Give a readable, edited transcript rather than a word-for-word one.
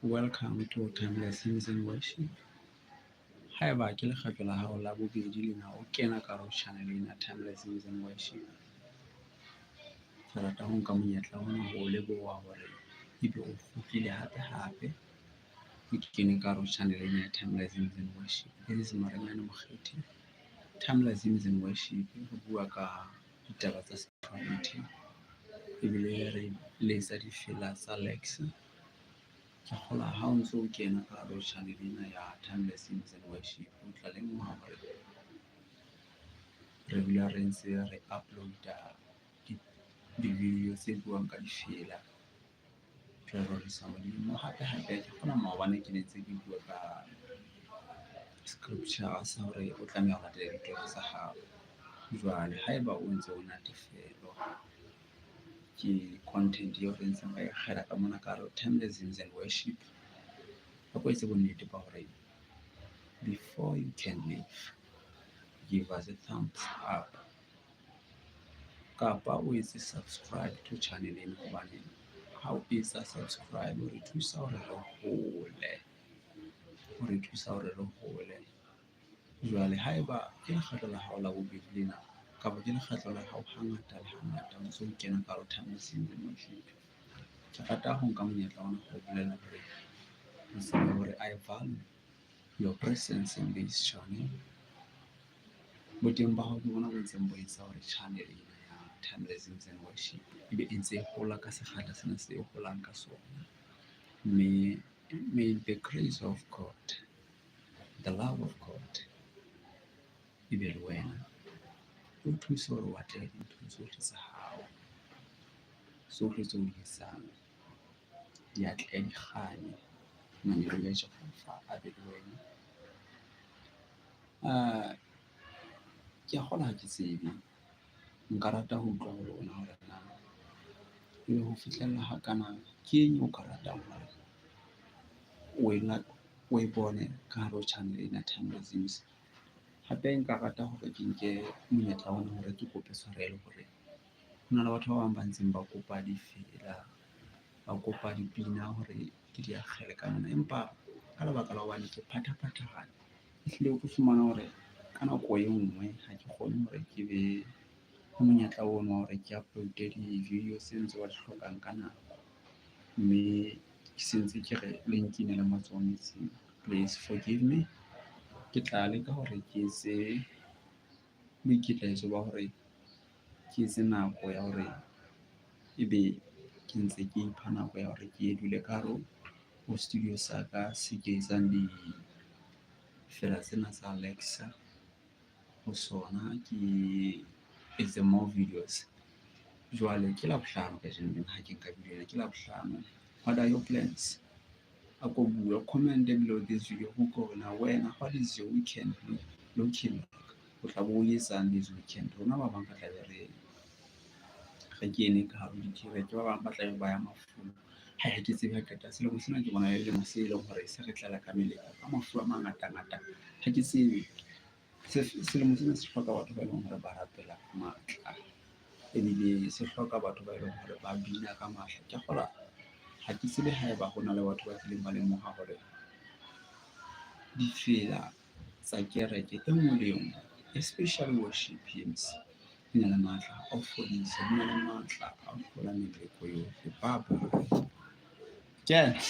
Welcome to Timeless Hymns and Worship. Haeba ke lekgetlo la hao la bobedi lena o kena ka hare ho channel ena Timeless Hymns and Worship. Ke rata ho nka monyetla ona ho o leboha hore ebe o kgutlile hape hape o kene ka hare ho channel ena ya Timeless Hymns and Worship. This is Marenyane Mokgethi. Timeless Hymns and Worship re bua ka ditaba tsa spirituality ebile re letsa difela tsa Lex. Ke kgolwa ha o ntso o kena ka hare ho channel ena ya Timeless Hymns and Worship o tla lemoha hore re dula re ntse re upload-a di-video tse buang ka difela. Re rorisa Modimo hape hape ke kgolwa maobane ke ne ntse ke bua ka scripture sa hore o tlameha ho latela ditoro tsa hao. Jwale haeba o ntse o natefelwa ke content eo re ntseng re e akgela ka mona ka hare ho Timeless Hymns and Worship, a ko etse bonnete ba hore before you can leave, give us a thumbs up kapa o etse subscribe to channel ena hobane ha o etsa subscribe o re thusa hore re hole, o re thusa hore re hole. Jwale haeba ke lekgetlo la hao la bobedi lena kapa ke lekgetlo la hao hangata le hangata o ntso o kena ka hare ho Timeless Hymns and Worship, ke rata ho nka monyetla ona ho bolela hore o tsebe hore I value your presence in this channel. Boteng ba hao ke bona bo ntseng bo etsa hore channel ena ya Timeless Hymns and Worship ebe e ntse e hola ka sekgahla sena se e holang ka sona. Mme may the grace of God, the love of God e be le wena. O thuse hore o atlehe dinthong tsohle tsa hao, tsohle tseo o di etsang di atlehe, di kganye. Mangeloi a Jehova a be le wena. Ke a kgolwa ha ke tsebe, nka rata ho utlwa ho lona hore na ebe ho fihlella hakana ke eng o ka ratang hore wena o e bone ka hare ho channel ena Timeless Hymns. Hape nka rata hore ke nke monyetla ona hore ke kope tshwarelo hore ho na le batho ba bang ba ntseng ba kopa difela, ba kopa dipina hore ke di akgele ka mona. Empa ka lebaka la hobane ke phathaphathahane, ehlile o tlo fumana hore ka nako e nngwe ha ke kgone hore ke be le monyetla ono wa hore ke upload-e di-video tseno tse ba di hlokang ka nako. Mme ke sentse ke re le nkinele matsoho metsing. Please forgive me. Ke tla leka hore ke etse boikitlaetso ba hore ke etse nako ya hore ebe ke ntse ke ipha nako ya hore ke dule ka hare ho studio sa ka se ke etsang difela tsena tsa Alexa ho sona, ke etse more videos. Jwale ke Labohlano kajeno lena ha ke nka video ena ke Labohlano. What are your plans? A ko bue, comment below this video ho utlwe hore na wena what is your weekend looking like? O tla bo o etsang this weekend? Rona ba bang re tlabe re kene ka hare ho dikereke, ba bang ba tlabe ba ya mafung. Ha ke tsebe ha qeta selemo sena ke bona e le selemo se leng hore se re tlela ka meletlo, ka mafu a mangatangata. Ha ke tsebe selemo sena se hloka batho ba eleng hore ba rapela ka matla, ebile se hloka batho ba eleng hore ba bina ka matla. Ke kgolwa ha ke tsebe haeba ho na le batho ba kileng ba lemoha hore difela tsa kereke e nngwe le e nngwe, especially worship hymns, di na le matla a ho fodisa, di na le matla a ho hlola meleko yohle. Baba kena.